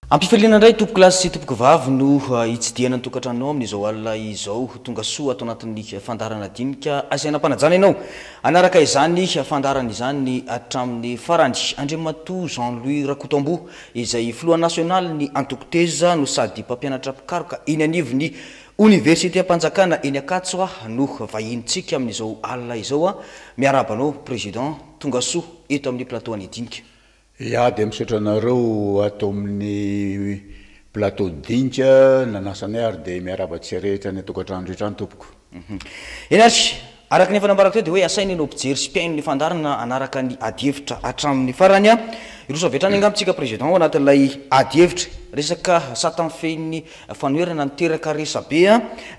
Ampifaliana indray tompokolahy sy tompokovavy no hitsidihana ny tokantranonao amin'izao alina izao. Tonga soa ato anatin'ny fandaharana dinika asaina am-panajana ianao hanaraka izany fandaharana izany hatramin'ny farany. Andriamatoa Jean Louis Rakotoamboa izay filoha nasionalin'ny antoko Teza no sady mpampianatra mpikaroka eny anivon'ny oniversitem-panjakana eny Ankatso no vahinintsika amin'izao alina izao. Miarahaba anao Président, tonga soa eto amin'ny plateau an'ny dinika. Ya dia misaotra anareo ato amin'ny plateau dinika nanasa anay ary dia miarahaba antsika rehetra any an-tokantrano rehetra any tompoko. Eny ary, araka ny efa nambarako teo dia hoe asaina ianao mpijery sy mpihaino ny fandaharana hanaraka ny adihevitra hatramin'ny farany. Hiroso avy hatrany angamba tsika Président ao anatin'ilay adihevitra. Resaka sata mifehy ny fanoherana niteraka resabe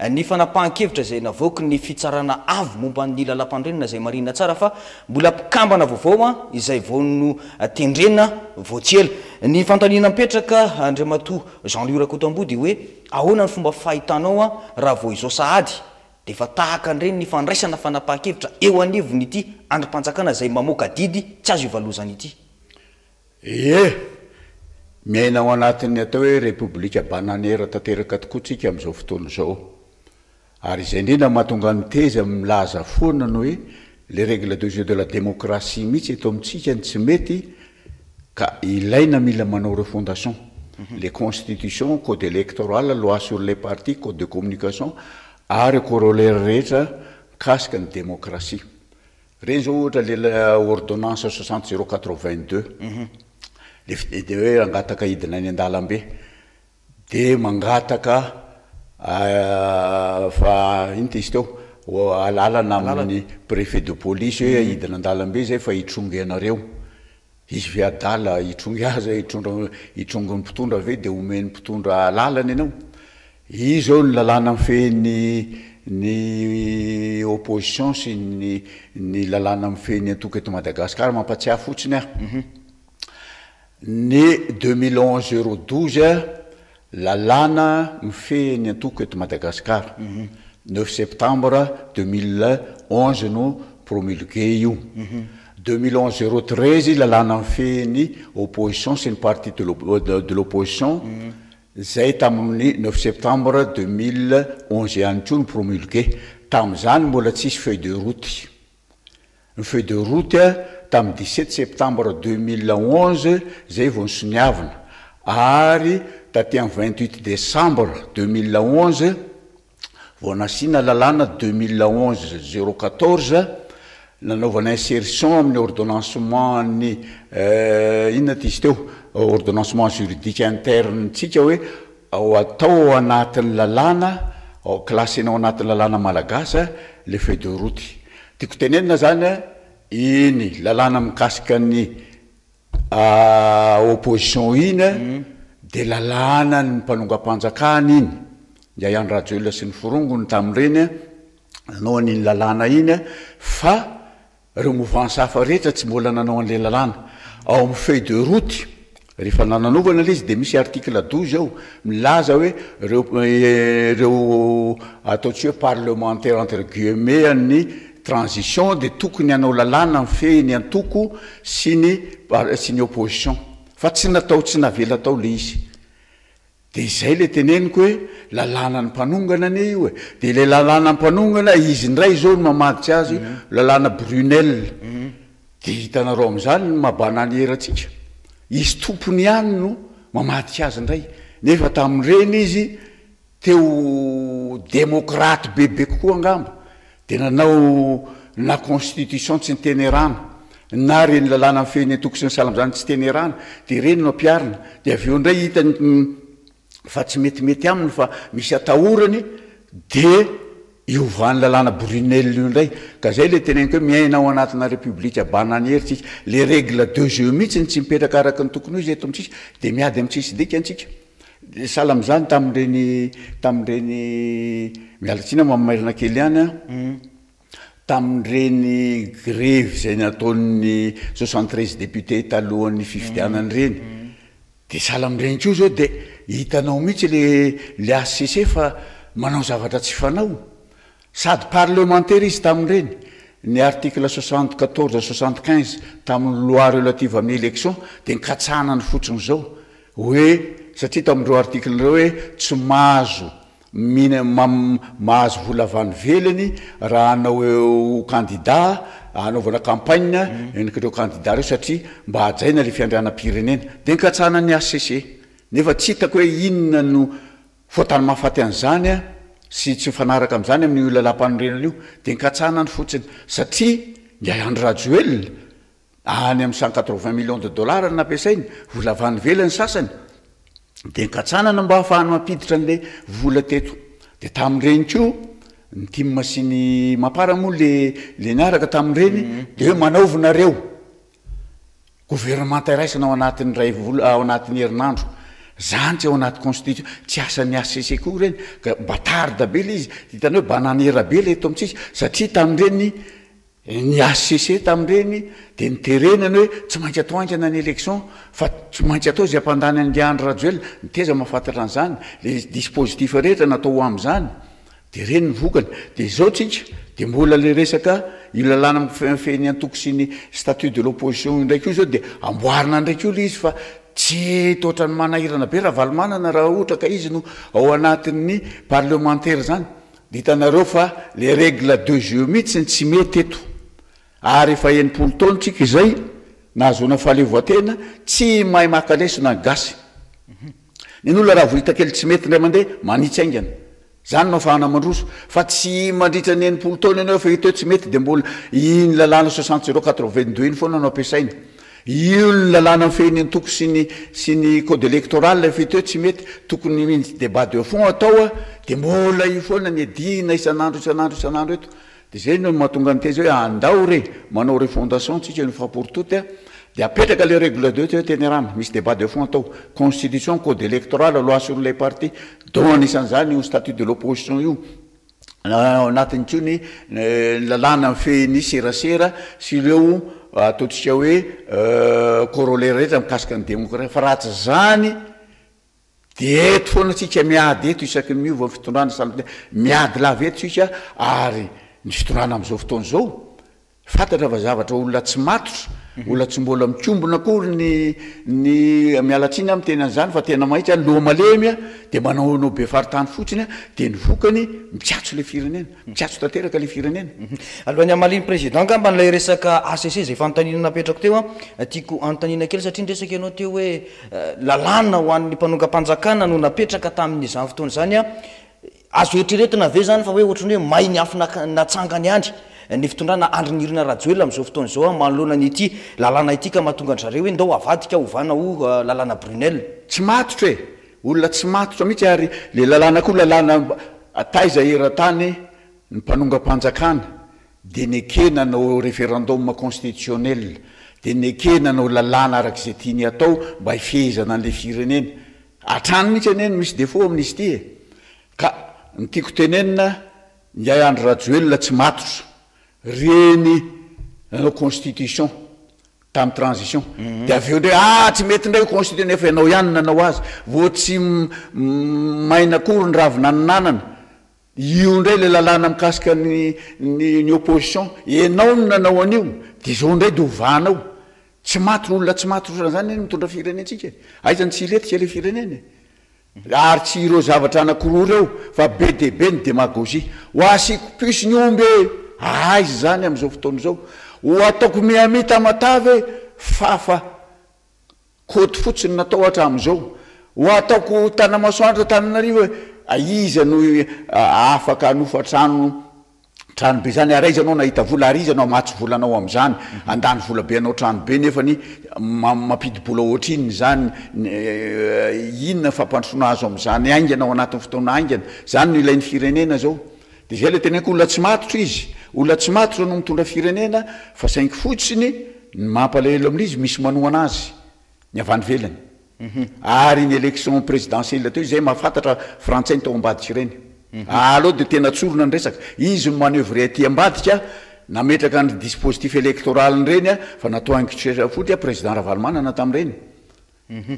ny fanapahan-kevitra izay navoaky ny fitsarana avo momba ny lalampanorenana izay marihina tsara fa Mbola mpikambana vaovao izay vao notendrena vao tsy ela. Ny fanontaniana mipetraka Andriamatoa Jean Louis Rakotoamboa dia hoe ahoana ny fomba fahitanao raha vao izao sahady dia efa tahaka an'ireny ny fandraisana fanapahan-kevitra eo anivon'ity andrim-panjakana izay mamoaka didy tsy azo ivalozana ity? Ie! Miaina ao anatin'ny atao hoe Repoblika bananière tanteraka tokoa tsika amin'izao fotoana izao. Ary izay indrindra no mahatonga ny Teza milaza foana ny hoe les règles de jeu de la démocratie mihitsy eto amintsika no tsy mety ka ilaina mila manao refondation. Les constitutions, code électoral, loi sur les partis, code de communication ary corollaires rehetra mikasika ny démocratie. Ireny izao ohatra le ordonnance soixante zéro quatre-vingt-deux, le de hoe hangataka hidina any an-dalambe. Dia mangataka fa inona ty izy teo, alalana amin'ny préfet de police hoe hidina an-dalambe zay fa hitrongy anareo. Izy ve adala hitrongy azy hoe hitondra hitrongy ny mpitondra ve dia omen'ny mpitondra alalana ianao? Io zao ny lalàna mifehy ny ny opposition sy ny ny lalàna mifehy ny antoko eto Madagasikara, mampatsiahy fotsiny aho. Ny 2011 zéro 12 lalàna mifehy ny antoko eto Madagasikara, neuf septembre 2011 no promulgué io. 2011 zéro 13 lalàna mifehy ny opposition sy ny parti de l'opposition izay tamin'ny neuf septembre 2011 ihany koa no promulgué. Tamin'izany mbola tsisy feuille de route. Ny feuille de route tamin'ny 17 septembre 2011 izay vao nosoniavina ary taty amin'ny 28 décembre 2011 vao nasiana lalàna 2011 014 nanaovana insertion amin'ny ordonnancement ny inona ty izy teo ordonnancement juridique interne ntsika hoe ao atao ao anatin'ny lalàna ao classena ao anatin'ny lalàna malagasy le feuille de route. Tiako tenenina zany iny lalàna mikasika ny opposition iny de lalàna ny mpanongam-panjakana iny, i Andry Rajoelina sy ny forongony tamin'ireny nanao an'iny lalàna iny fa Ireo mouvance hafa rehetra tsy mbola nanao an'ilay lalàna. Ao amin'ny feuille de route, rehefa nananovana ilay izy dia misy article 12 ao milaza hoe ireo ireo ataontsika hoe parlementaire entre guillemets an'ny transition dia tokony hanao lalàna mifehy ny antoko sy ny sy ny opposition. Fa tsy natao tsy navela tao ilay izy. Dia izay ilay teneniko hoe lalànan'ny mpanongana anie io e! Dia ilay lalàna mpanongana, izy indray izao no mamadika azy lalàna Brunel. Dia hitanareo amin'izany ny maha bananier antsika. Izy tompony ihany no mamadika azy indray. Nefa tamin'ireny izy te ho demokraty bebe kokoa angamba. Dia nanao na constitution tsy nitenerana, na ireny lalàna mifehy ny antoko sy ny sahala amin'izany tsy tenerana, dia ireny no ampiharina. Dia avy eo indray hitany fa tsy metimety aminy fa misy atahorany, dia iovan'ny lalàna Brunel io indray. Ka izay ilay teneniko hoe miaina ao anatina république bananière tsika. Les règles de jeu mihitsy no tsy mipetraka araka ny tokony ho izy eto amintsika, dia miady amin'ny tsisy dikany tsika. Sahala amin'izany tamin'ireny, tamin'ireny, miala tsiny aho mamerina kely ihany an, tamin'ireny grevy izay nataon'ny 73 députés talohan'ny fifidianana ireny, dia sahala amin'ireny koa izao dia hitanao mihitsy le le HCC fa manao zavatra tsy fanao, sady parlemantera izy tamin'ireny, ny article 74, 75 tamin'ny loi relative amin'ny élection dia nikatsahana ny fotsiny izao. Hoe satria tao amin'ireo article ireo hoe tsy mahazo mine mam mahazo vola avy any ivelany raha hanao ho candidat hanaovana campagne ireo candidat ireo satria mba hajaina le fiandrianam-pirenena. Dia nikatsahana ny HCC. Nefa tsy hitako hoe inona no Fotany mahafaty an'izany sy tsy mifanaraka amin'izany amin'io lalàmpanorenana io dia nikatsahana ny fotsiny satria ingahy Andry Rajoelina any amin'ny 180 millions de dollars no nampiasainy, vola avy any ivelany sasany, dia nikatsahanana mba hahafahany mampiditra an'ilay vola teto. Dia tamin'ireny koa ny tim sy ny mapar moa le le niaraka tamin'ireny dia hoe manaovy nareo. Governemanta iraisana ao anatin'ny iray vola, ao anatin'ny herinandro. Zany tsy ao anaty constitution, tsy asan'ny HCC koa ireny, ka batarde be le izy, hitanao hoe bananière be le eto amintsika, satria tamin'ireny ny HCC tamin'ireny dia niterena ny hoe tsy maintsy atao haingana ny élection fa tsy maintsy atao izay hampandany an'i Andry Rajoelina, ny teza mahafantatra an'izany, le dispositif rehetra natao ho amin'izany. Dia ireny ny vokany. Dia izao tsika dia mbola ilay resaka io lalàna mifehy ny antoko sy ny statut de l'opposition io indray koa izao dia amboarina indray koa ilay izy fa tsy hety ohatran'ny manahirana be Ravalomanana raha ohatra ka izy no ao anatin'ny parlemantera izany. Dia hitanareo fa les règles de jeu mihitsy ny tsy mety eto. Ary efa 60 taona tsika izay nahazoana fahaleovantena, tsy mahay maka lesona ny gasy. Ny an'olona raha vao hita kely tsy mety indray mandeha, manitsy haingana. Zany no ahafahana mandroso. Fa tsy mandritra ny 60 taona ianao efa hita hoe tsy mety dia mbola iny lalàna soixante zéro quatre vingt deux iny foana no ampiasaina. Io ny lalàna mifehy ny antoko sy ny sy ny code électoral efa hita hoe tsy mety, tokony misy débat de fond atao dia mbola io foana ny adihina isan'andro isan'andro isan'andro eto. Dia izay no mahatonga ny teza hoe andao re manao refondation tsika une fois pour toutes dia apetraka le regle de teo teny rano, misy débat de fond atao, constitution, code électoral, loi sur les partis, dont anisan'izany io statut de l'opposition io, ao anatiny koa ny lalàna mifehy ny serasera sy ireo ataontsika hoe corollaire rehetra mikasika ny démocratie fa raha tsy izany Dia eto foana tsika miady eto isaky ny miova ny fitondrana samy miady lava eto tsika ary ny fitondrana amin'izao fotoana izao fantatra fa zavatra olona tsy matotra, olona tsy mbola mikombona akory ny ny miala tsiny aho miteny an'izany fa tena mahitsy aho, ny loha malemy dia manaonao be faritany fotsiny dia ny vokany mikatso ilay firenena, mikatso tanteraka ilay firenena. Alohan'ny hamalian'ny président angamba an'ilay resaka HCC izay fanontaniana napetrako teo an, tiako anontaniana kely satria niresaka ianao teo hoe Lalàna ho an'ny mpanongam-panjakana no napetraka tamin'izany fotoana izany. Azo eritreretina ve izany fa hoe ohatran'ny hoe may ny afo natsangany ihany ny fitondrana Andry Nirina Rajoelina amin'izao fotoana izao manoloana an'ity lalàna ity ka mahatonga an-dry zareo hoe ndao avadika hovana ho lalàna Brunel? Tsy matotra e! Olona tsy matotra mihitsy ary le lalàna koa lalàna taiza eran-tany ny mpanongam-panjakana dia nekena hanao referendum constitutionnel, dia nekena hanao lalàna araka izay tiany hatao mba hifehezana an'ilay firenena. Hatrany mihitsy anie no misy défaut amin'izy ity e! Ka ny tiako tenenina, ingahy Andry Rajoelina tsy matotra, reny nanao constitution tamin'ny transition, dia avy eo indray, ah tsy mety indray io constitution nefa ianao ihany no nanao azy, vao tsy maina akory ny ravina nanana, Io indray ilay lalàna mikasika ny ny ny opposition, enao no nanao an'io dia izao indray dia ovanao. Tsy maty olona tsy maty ohatran'izany anie no mitondra firenentsika e! Aiza no tsy hilentika ilay firenena e! Ary tsy ireo zavatra anakiroa ireo fa be dia be ny demagogie. Ho asiako puce ny omby e! Aiza izany amin'izao fotoana izao? Ho ataoko Miami Tamatave e! Fafa. Côte fotsiny natao hatramin'izao. Ho ataoko Tanamasoandro Antananarivo hoe iza no afaka hanofa trano trano be zany ary aiza anao nahita vola ary iza no hamatsy vola anao amin'izany handany vola be hanao trano be nefa ny mampidi-bola ohatrinona izany inona ny fampandrosoana azo amin'izany haingana ao anatin'ny fotoana haingana zany no ilain'ny firenena zao dia izay ilay teneniko olona tsy matotra izy olona tsy matotra no mitondra firenena fa saingy fotsiny Ny mampalahelo amin'izy misy manohana azy ny avy any ivelany. Ary iny élection présidentielle teo izay mahafantatra frantsay ny tao ambadika ireny. Aleo dia tena tsorina ny resaka. Izy no manoeuvrer aty ambadika nametraka ny dispositif électoral ireny fa natao haingon-tsetra fotsiny président Ravalomanana tamin'ireny.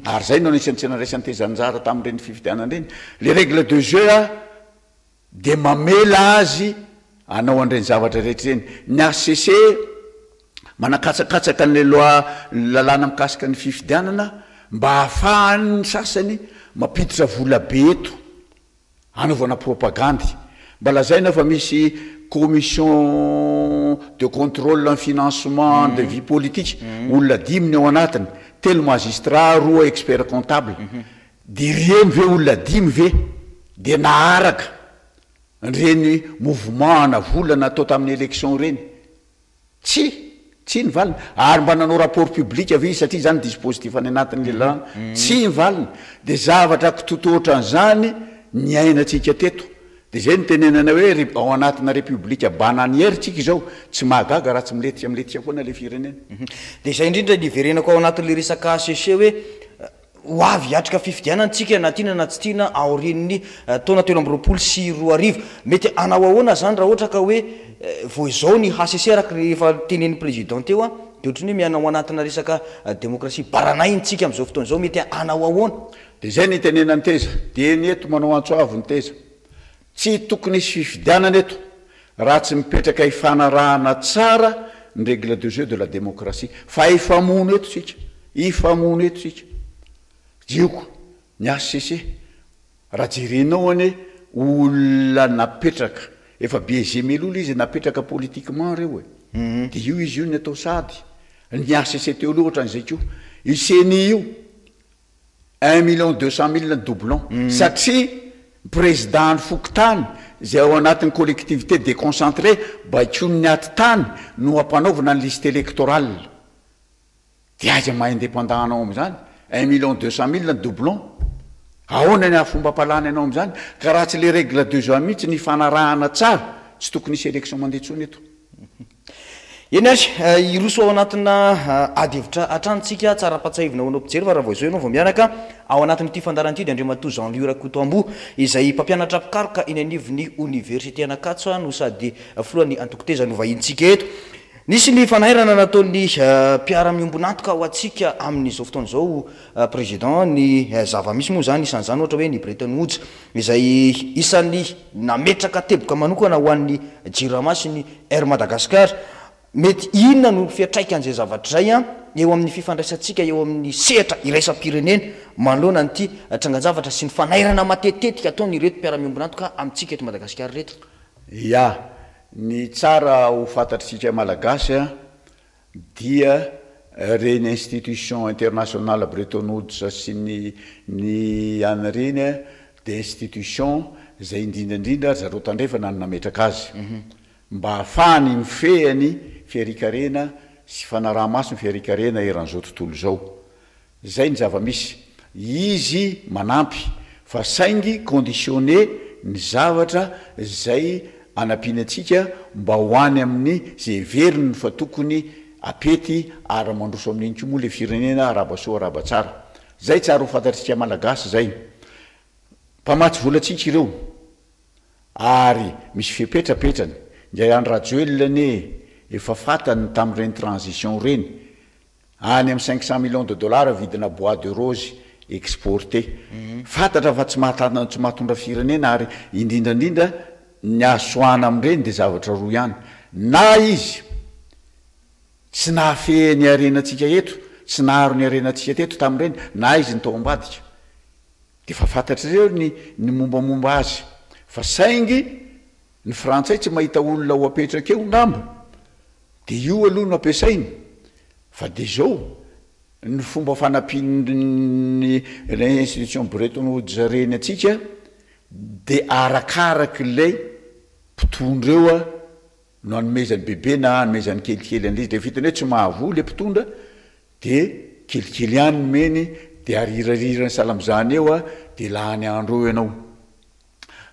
Ary izay no anisan'ny tsy nandraisan'i Teza anjara tamin'ireny fifidianana ireny. Les règles de jeu dia mamela azy hanao an'ireny zavatra rehetra ireny. Ny HCC manakatsakatsaka an'ilay loi, lalàna mikasika ny fifidianana mba hahafahan'ny sasany. Mampiditra vola be eto hanaovana propagandy. Mba lazaina fa misy commission de contrôle ny financement de vie politique, olona dimy ny ao anatiny, telo magistrat, roa expert comptable. Dia ireny ve olona dimy ve dia naharaka ireny mouvement ana vola natao tamin'ny élection ireny? Tsia! Tsia ny valiny. Ary mba nanao rapport public ve izy satria izany dispositif any anatin'ilay lalàna? Tsia ny valiny. Dia zavatra kitoto ohatran'izany niainantsika teto. Dia izay no itenenana hoe ry ao anatina république bananière tsika izao, tsy mahagaga raha tsy milentika milentika foana ilay firenena. Dia izay indrindra ny hiverenako ao anatin'ilay resaka HCC hoe Ho avy hiatrika fifidianana tsika na tiana na tsy tiana aorian'ny taona 2023. Mety hanao ahoana izany raha ohatra ka hoe vao izao ny hcc araka ny efa tenenin'ny président teo dia ohatran'ny hoe miaina ao anatina resaka demokrasia baranahiny tsika amin'izao fotoana izao, mety hanao ahoana? Dia izay no itenenan'i Teza. Dieny eto manao antso avo ny Teza. Tsy tokony hisy fifidianana eto raha tsy mipetraka hifanarahana tsara ny règle de jeu de la démocratie. Fa hifamono eto isika. Hifamono eto isika. Dioko, ny HCC, raha jerenao anie olona napetraka, efa biaisé mialoha ilay izy, napetraka politiquement ireo e. Dia io izy io ny atao sady. Ny HCC teo aloha ohatran'izay koa. Io ceni io. Un million deux cent mille ny doublon satria ny président ny fokontany izay ao anatin'ny collectivité déconcentrée baikoin'ny atitany no ampanaovina ny liste électorale dia aiza maha indépendant anao amin'izany? Un million deux cent mille ny doublon ahoana ny hahafombam-palana anao amin'izany? Ka raha tsy le règle de jeu mihitsy ny ifanarahana tsara tsy tokony hisy élection mandeha intsony eto. Eny ary, hiroso ao anatina ady hevitra hatrany tsika, tsara ampatsahivina ho anao mpijery fa raha vao izao ianao vao miaraka ao anatin'ity fandaharana ity dia Andriamatoa Jean Louis Rakotoamboa izay mpampianatra mpikaroka eny anivon'ny Oniversite An'Ankatso no sady filohan'ny antoko Teza no vahinintsika eto. Nisy ny fanairana nataon'ny mpiara-miombon'antoka ho antsika amin'izao fotoana izao Président, ny zava-misy moa izany isan'izany ohatra hoe ny Bretton Woods izay isan'ny nametraka teboka manokana ho an'ny Jirama sy ny Air Madagascar. Mety inona no fiantraikan'izay zavatra izay eo amin'ny fifandraisantsika eo amin'ny sehatra iraisam-pirenena manoloana an'ity trangan-javatra sy ny fanairana matetitetika ataon'ireto mpiara-miombon'antoka amintsika eto Madagasikara ireto? Ya, ny tsara ho fantatr'isika Malagasy dia ireny institution internationale Bretton Woods sy ny ny an ireny dia institution izay indrindra indrindra ry zareo tandrefana no nametraka azy mba ahafahany mifehy ny fiharian-karena sy fanaraha-maso ny fiharian-karena eran'izao tontolo izao. Zay ny zava-misy. Izy manampy fa saingy conditionné ny zavatra zay anampiany antsika mba ho any amin'ny zay heveriny fa tokony apety ary mandroso amin'iny koa moa le firenena arahaba soa arahaba tsara. Zay tsara ho fantatr'tsika Malagasy zay. Mpamatsy vola antsika ireo ary misy fepetra apetrany. Ingahy Andry Rajoelina anie efa fatany tamin'ireny transition ireny Any amin'ny 500 millions de dollars vidina bois de rose exporté. Fantatra fa tsy mahatana tsy mahatondra firenena ary indrindra indrindra ny azo tsoahana amin'ireny dia zavatra roa ihany. Na izy tsy nahafehy ny harenantsika eto, tsy naharo ny harenantsika teto tamin'ireny, na izy ny tao ambadika. Dia efa fantatr'ireo ny ny mombamomba azy. Fa saingy ny frantsay tsy mahita olona ho apetraka eo ngamba. Dia io aloha no ampiasainy fa dia izao ny fomba fanampian'ny ireny institution Bretton Woods ireny antsika dia arakarak'ilay mpitondra eo no anomezany bebe na anomezany kelikely an'ilay izy, rehefa hitany hoe tsy mahavoa ilay mpitondra dia kelikely ihany nomeny dia arirarirany sahala amin'izany eo dia lany andro eo ianao.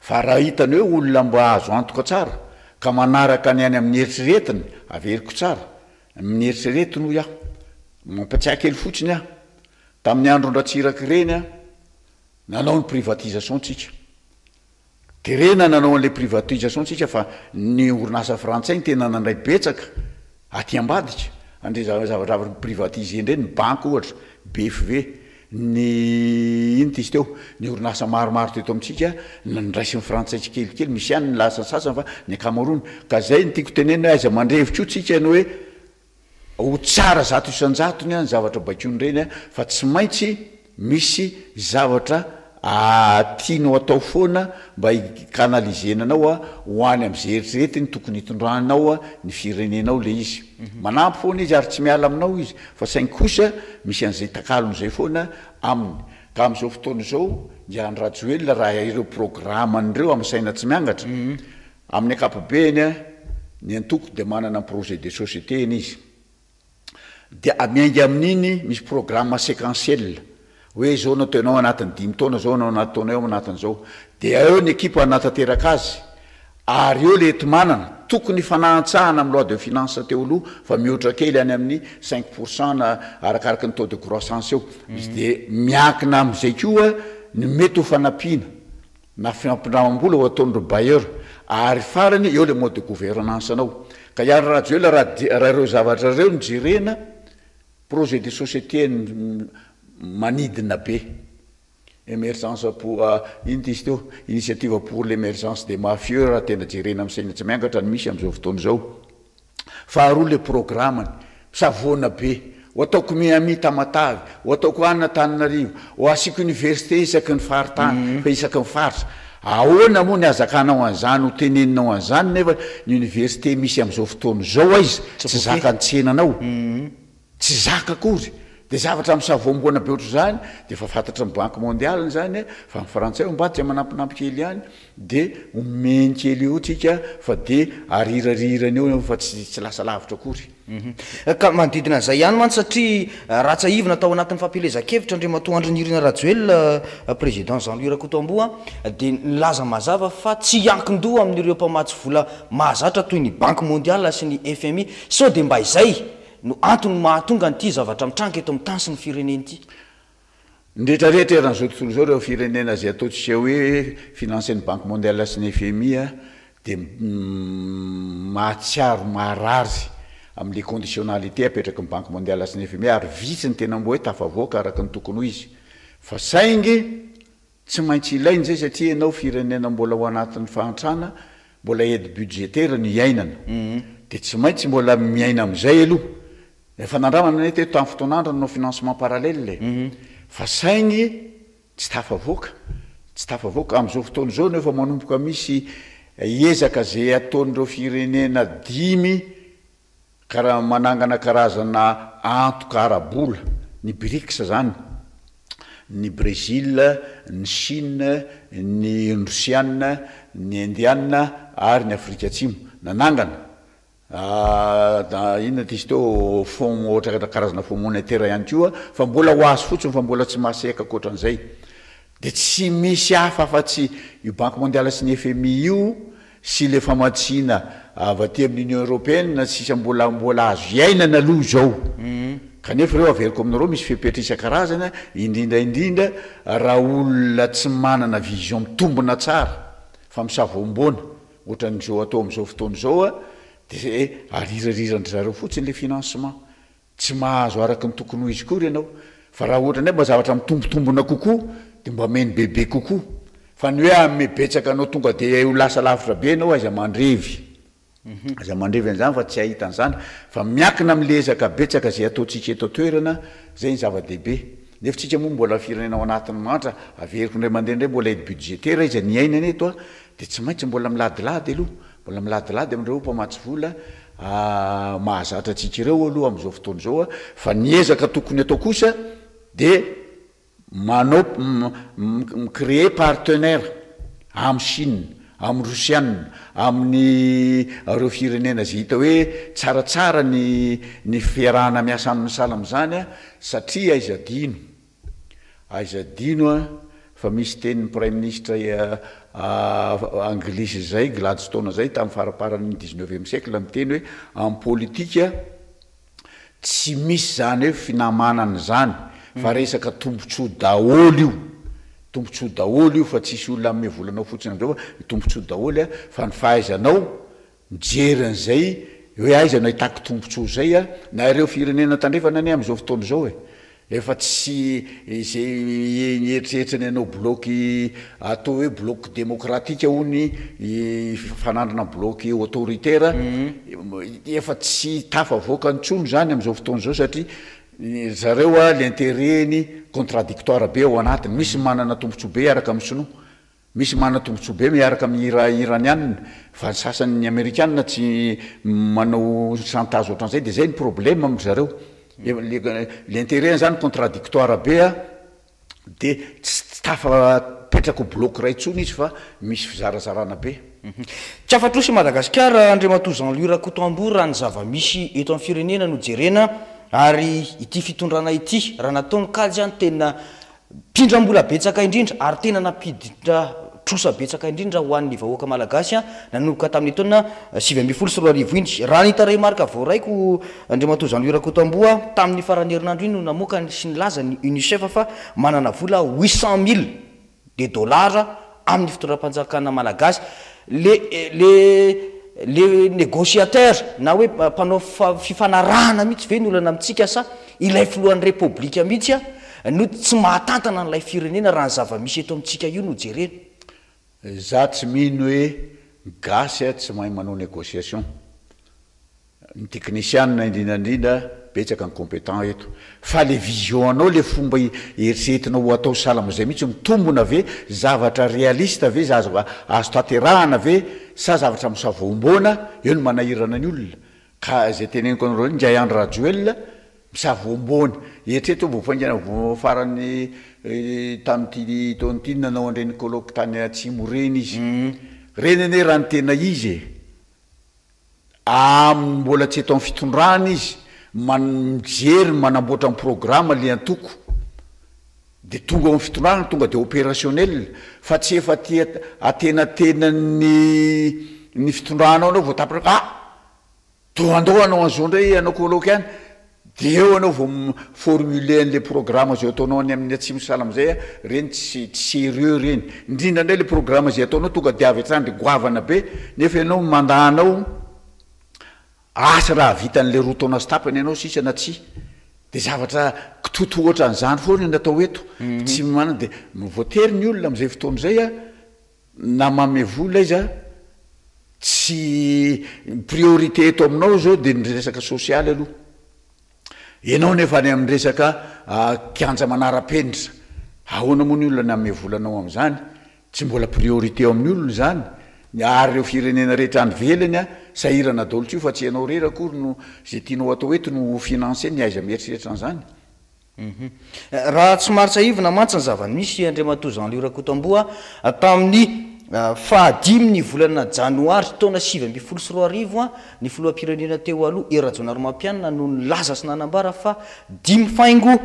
Fa raha hitany hoe olona mba azo antoka tsara ka manaraka ny any amin'ny eritreretiny, averiko tsara, amin'ny eritreretiny hoy aho, mampatsiahy kely fotsiny aho, tamin'ny andron-dRatsiraka ireny aho, nanao ny privatisation tsika. Terena nanao an'ilay privatisation tsika fa ny orinasa frantsay no tena nandray betsaka aty ambadika, an'ireny zavatra privatiser ireny, ny banky ohatra, BFV. Ny inona izy teo? Ny orinasa maromaro teto amintsika nandraisin'ny frantsay tsikelikely, misy ihany ny lasa sasany fa ny ankamaroany. Ka zay no tiako tenenina hoe aiza mandrevo koa tsika ny hoe ho tsara 100% ny zavatra baikoin'ireny fa tsy maintsy misy zavatra. tianao atao foana mba hi-canaliser-na anao ho any amin'izay eritreretiny tokony hitondranao ny firenenao ilay izy. Manampy foana izy ary tsy miala aminao izy fa saingy kosa misy an'izay takalony izay foana aminy. Ka amin'izao fotoana izao i Andry Rajoelina raha ireo programany ireo amin'ny saina tsy miangatra, amin'ny ankapobeny ny antoko dia manana ny projet de société-ny izy. Dia miainga amin'iny misy programme séquentiel hoe izao no ataonao anatin'ny dimy taona, izao no ataonao anatin'izao. Dia eo ny ekipa hanatanteraka azy ary eo le enti-manana. Tokony hifanahantsahana amin'ny loi de finance teo aloha fa mihoatra kely any amin'ny 5% na arakaraky ny taux de croissance eo. Dia miankina amin'izay koa ny mety ho fanampiana na fampindramam-bola ho ataon'ireo bailleur. Ary farany eo le mode de gouvernance anao. Ka i Andry Rajoelina raha raha ireo zavatra ireo no jerena, projet de société manidina be. Emergence pour inona ity izy teo? Initiative pour l'emergence des mafieux raha tena jerena amin'ny saina tsy miangatra ny misy amin'izao fotoana izao. Faharoa le programany, misavoana be, ho ataoko Miami Tamatave, ho ataoko any Antananarivo, ho asiako université isaky ny faritany, fa isaky ny faritra. Ahoana moa ny hazakanao an'izany, ho teneninao an'izany nefa ny université misy amin'izao fotoana izao aiza tsy zakan'ny tsenanao. Tsy zaka akory. Dia zavatra misavoamboana be ohatr'izany dia efa fantatry ny banque mondiale izany fa ny frantsay ao ambadika manampinampy kely ihany dia omeny kely eo tsika fa dia arirarirany eo fa tsy tsy lasa lavitra akory. Ka manodidina an'izay ihany mantsy satria raha tsiahivina tao anatin'ny fampielezan-kevitra Andriamatoa Andry Nirina Rajoelina Président Jean Louis Rakotoamboa dia nilaza mazava fa tsy hiankin-doha amin'ireo mpamatsy vola mahazatra toy ny banque mondiale sy ny FMI sao dia mba izay no antony mahatonga an'ity zavatra mitranga eto amin'ny tany sy ny firenena ity. Ny rehetra rehetra eran'izao tontolo izao, ireo firenena izay ataontsika hoe financer-n'ny Banque Mondiale sy ny FMI dia mahatsiaro marary amin'ilay conditionnalité apetraky ny Banque Mondiale sy ny FMI ary vitsy ny tena mbo hoe tafavoaka araka ny tokony ho izy fa saingy Tsy maintsy ilaina izay satria ianao firenena mbola ao anatin'ny fahantrana, mbola aide budgétaire no iainana. Dia tsy maintsy mbola miaina amin'izay aloha. Efa nandramana anie teto tamin'ny fotoan'andro nanao financement parallèle e. Fa saingy tsy tafavoaka, tsy tafavoaka. Amin'izao fotoana izao no efa manomboka misy ezaka izay ataon'ireo firenena dimy Karaha manangana karazana antoka ara-bola, ny Brics zany, ny Brésil, ny Chine, ny Rosiana, ny Indiana ary ny Afrika Atsimo. Nanangana inona ty izy teo, fonds ohatra karazana fonds monétaire ihany koa fa mbola ho azy fotsiny fa mbola tsy mahasehaka ankoatran'izay. Dia tsy misy hafa afa-tsy io Banque mondiale sy ny FMI io sy ilay famatsiana avy aty amin'ny Union Européenne sisa mbola mbola azo iainana aloha izao. Kanefa ireo averiko aminareo misy fepetra isan-karazany indrindra indrindra raha olona tsy manana vision mitombina tsara fa misavoamboana ohatran'izao atao amin'izao fotoana izao dia arirariran-dry zareo fotsiny ilay financement. Tsy mahazo araka ny tokony ho izy kory ianao. Fa raha ohatra indray mba zavatra mitombotombona kokoa dia mba omeny bebe kokoa. Fa ny hoe hanome betsaka anao tonga dia ho lasa lavitra be ianao aiza mandrevy. Aiza mandrevy an'izany fa tsy hahita an'izany. Fa miankina amin'ilay ezaka betsaka izay ataontsika eto an-toerana, izay ny zava-dehibe. Nefa tsika moa mbola firenena ao anatin'ny mahantra, averiko indray mandeha indray mbola aide budgétaire iza ny iainana eto an, dia tsy maintsy mbola miladilady aloha. Mbola miladilady amin'ireo mpamatsy vola mahazatra antsika ireo aloha amin'izao fotoana izao fa ny ezaka tokony atao kosa dia manao mi-créer partenaire amin'i Chine, amin'ny Rosiana, amin'ny ireo firenena izay hita hoe tsaratsara ny ny fiarahana miasa aminy sahala amin'izany satria aiza adino. Aiza adino a, fa misy tenin'ny praiminisitra anglisy izay, Gladstone izay, tamin'ny faramparan'ny dix-neuvième siècle niteny hoe amin'ny politika tsy misy izany hoe finamanana izany fa resaka tombotsoa daholo io, tombotsoa daholo io fa tsisy olona hanome vola anao fotsiny amin'izao fa tombotsoa daholo a, fa ny fahaizanao Mijery an'izay hoe aiza no ahitako tombotsoa izay a, na ireo firenena tandrefana anie amin'izao fotoana izao e, efa tsy izay nieritreritra ny hanao bloc atao hoe bloc démocratique hono hifanandrina bloc autoritaire, efa tsy tafavoaka intsony izany amin'izao fotoana izao satria. Ry zareo a, le intérêt-ny contradictoire be ao anatiny. Misy manana tombotsoa be hiaraka amin'ny sinoa, misy manana tombotsoa be miaraka amin'ny ira- iraniana, fa ny sasany ny amerikana tsy manao chantage ohatran'izay de zay ny problème amin-dry zareo. Le le intérêt-ny zany contradictoire be a. Dia tsy tafapetraka ho bloc iray intsony izy fa misy fizarazarana be. Tsy afa-trosa i Madagasikara, Andriamatoa Jean Louis Rakotoamboa raha ny zava-misy eto amin'ny firenena no jerena ary ity fitondrana ity raha natao ny kajy no tena mpindram-bola betsaka indrindra ary tena nampiditra trosa betsaka indrindra ho an'ny vahoaka malagasy nanomboka tamin'ny taona 2019 iny. Raha ny tarehimarika voaraiko, Andriamatoa Jean Louis Rakotoamboa, tamin'ny faran'ny herinandro iny no namoaka sy nilaza ny Unicef fa manana vola 800 mille de dollars amin'ny fitondram-panjakana malagasy. Le le le négociateur na hoe mpanao fifanarahana mihitsy ve ny olana amintsika sa ilay filohan'ny Repoblika mihitsy no tsy mahatantana an'ilay firenena raha ny zava-misy eto amintsika io no jerena? Za tsy mino hoe gasy tsy mahay manao négociation. Ny teknisianina indrindra indrindra betsaka ny compétent eto. Fa le vision anao le fomba eritreretinao ho atao sahala amin'izay mihitsy mitombona ve, zavatra réaliste ve, azo azo tanterahana ve sa zavatra misavoamboana, eo no manahirana ny olona. Ka izay teneniko anareo ingahy Andry Rajoelina misavoamboana. Eritrereto vao faingana vao farany tamin'ity taona ity nanao an'ireny colloque tany atsimo ireny izy. Ireny anie raha ny tena izy e! Aminy mbola tsy eto am fitondrana izy man mijery manamboatra ny programa le antoko de tonga ao am fitondrana tonga de opérationnel fa tsy efa aty atenatenan'ny ny fitondrana ao anao vao tapitra ah to andao hanao an'izao ndray hanao colloque any De eo anao vao mi formuler an'le programme zay ataonao any amin'ny atsimo sahala amizay a, reny tsy tsy serieux reny, indrindra ndray le programme zay ataonao tonga de avy hatrany de goavana be nefa ianao mandat anao asa raha hahavita an'le roa taona sy tapany ianao sisa na tsia, de zavatra kitotoa ohatran'izany foana ny atao eto, tsy manana de voatery ny olona amizay fotoana izay a na manome vola iza tsy priorité eto aminao zao de ny resaka sosialy aloha, enao nefa any amin'ny resaka kianja manara-penitra, ahoana moa ny olona ny hanome vola anao amin'izany, tsy mbola priorité eo amin'ny olona izany, ary ireo firenena rehetra any ivelany a, sahirana daholo koa fa tsy ianao irery akory no izay tianao atao eto no ho financer ny aiza mieritreritra an'izany. Raha tsy mahatsiahivina mantsy ny zava-nisy Andriamatoa Jean Louis Rakotoamboa tamin'ny fahadimy ny volana janoary taona 2019, ny filoham-pirenena teo aloha Hery Rajaonarimampianina no nilaza sy nanambara fa dimy faingo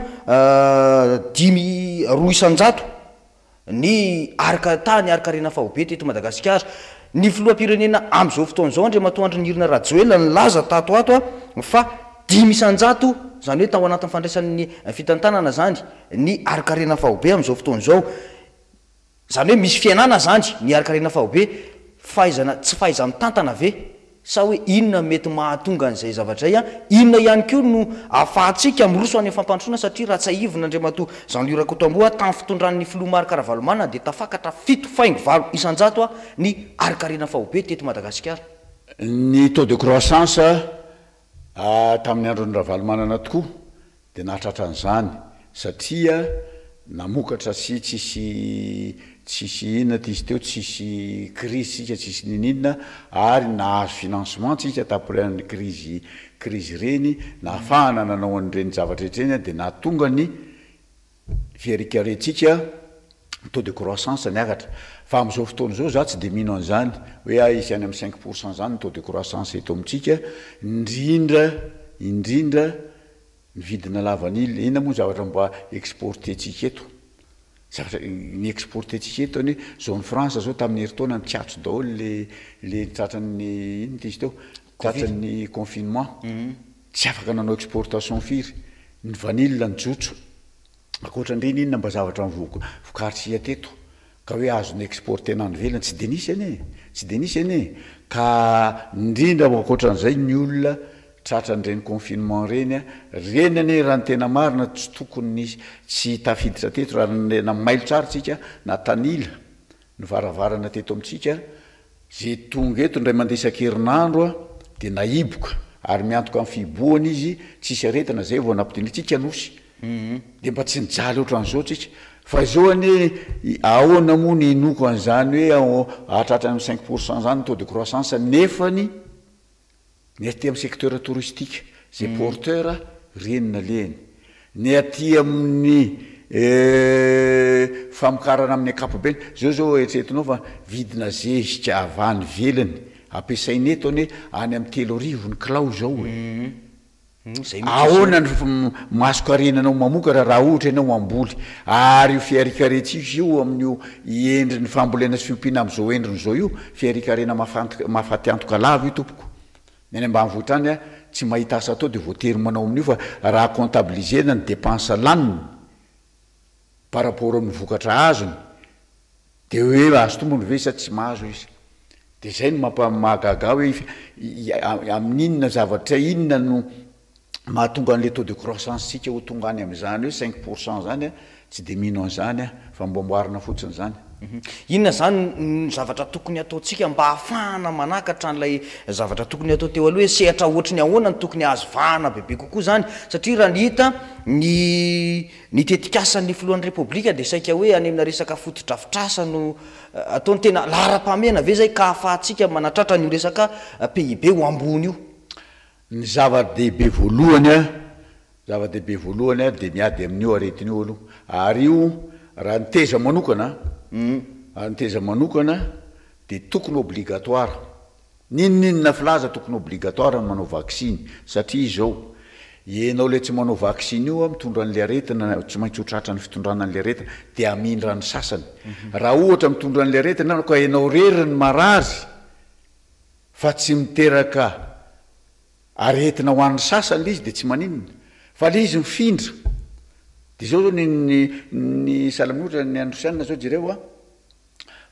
dimy roa isan-jato ny araka tany harin-karena faobe teto Madagasikara. Ny filoham-pirenena amin'izao fotoana izao, Andriamatoa Andry Nirina Rajoelina, nilaza tato ho ato fa 5%, izany hoe tao anatin'ny fandraisan'ny fitantanana izany, ny harin-karena faobe amin'izao fotoana izao. Izany hoe misy fihenana izany ny harin-karena faobe. Fahaizana, tsy fahaiza-mitantana ve? Sa hoe inona no mety mahatonga an'izay zavatra izay an? Inona ihany koa no ahafahantsika miroso any amin'ny fampandrosoana satria raha tsiahivina Andriamatoa Jean Louis Rakotoamboa tamin'ny fitondran'ny filoha Marc Ravalomanana dia tafakatra 7,8% ny harinkarena faobe teto Madagasikara. Ny taux de croissance tamin'ny andron'i Ravalomanana tokoa dia nahatratra an'izany satria namokatra sy tsisy tsisy inona ty izy teo tsisy crise tsika tsisy niniana ary nahazo financement tsika taprès ny crise crise ireny nahafahana nanao an'ireny zavatra rehetra ireny dia nahatonga ny fiharikarentsika taux de croissance niakatra fa amin'izao fotoana izao za tsy dia mino an'izany hoe ah hisy any amin'ny 5 pourcent zany ny taux de croissance eto amintsika indrindra indrindra ny vidina lavanila, inona moa ny zavatra mba exporter-tsika eto? Zavatra ny exporter-tsika eto anie, zone franche zao tamin'ny herintaona nikatso daholo le le tratran'ny inona ty izy teo? Tratran'ny confinement, tsy afaka nanao exportation firy, ny vanille nijotso, ankoatran'ireny inona mba zavatra vokarintsika teto? Ka hoe azo ni-exporter-na any ivelany, tsy dia nisy anie e! Tsy dia nisy anie e! Ka indrindra ankoatran'izay ny olona tratran'ireny confinement ireny an, ireny anie raha ny tena marina tsy tokony nisy, tsy tafiditra teto raha ny na mailo tsara tsika na tanila ny varavarana teto amintsika, ze tonga eto indray mandeha isan-kerinandro an dia nahiboka. Ary miantoka amin'ny fihibohana izy, tsisy aretina, zay vao nampidinitsika nosy. Dia mba tsy nijaly ohatran'izao tsika. Fa izao anie, ahoana moa ny hinoako an'izany hoe hahatratra amin'ny cinq pour cent zany ny taux de croissance nefany ny aty amin'ny secteur touristique izay porteur ireny nalehany. Ny aty amin'ny famokarana amin'ny ankapobeny, izao izao eritreretinao fa vidina zezika avy any ivelany ampiasaina eto anie any amin'ny 3000 ny kilao izao e. Ahoana ny mason-karenanao mamokatra raha ohatra ianao hamboly? Ary io fiharikarentsika io amin'io endriny fambolena sy fiompiana amin'izao endriny izao io, fiharikarenà mahafaty antoka lava io tompoko. Ny any ambanivohitra any tsy mahita asa atao dia voatery manao amin'io fa raha comptabiliser-na ny dépense laniny par rapport amin'ny vokatra azony dia hoe mahazo tombony ve sa tsy mahazo izy. Dia izay no mampa mahagaga ahy hoe amin'inona zavatra inona no mahatonga an'ilay taux de croissance tsika ho tonga any amin'izany hoe cinq pour cent izany an, tsy dia mino an'izany aho fa amboamboarina fotsiny izany. Inona izany no zavatra tokony hataontsika mba hahafahana manakatra an'ilay zavatra tokony hatao teo aloha hoe sehatra ohatry ny ahoana no tokony hahazo vahana bebe kokoa izany satria raha ny hita ny ny tetikasan'ny filohan'ny repoblika dia saika hoe any amina resaka fotodrafitrasa no ataony tena laharam-pahamehana ve izay ka hahafahantsika manatratra an'io resaka PIB ho ambony io? Ny zava-dehibe voalohany a, zava-dehibe voalohany a dia miady amin'io aretina io aloha, ary io raha ny teza manokana, raha ny teza manokana dia tokony obligatoire, n'inon'inona filaza tokony obligatoire ny manao vaksiny, satria izao, ianao ilay tsy manao vaksiny io a mitondra an'ilay aretina, tsy maintsy ho tratran'ny fitondrana an'ilay aretina, dia hamindra ny sasany, raha ohatra mitondra an'ilay aretina ianao ka ianao irery ny marary, Fa tsy miteraka aretina ho an'ny sasany le izy de tsy maninona. Fa le izy mifindra. De zao zao ny ny ny sahala amin'ny ohatra ny an'ny rosiana zao jereo a,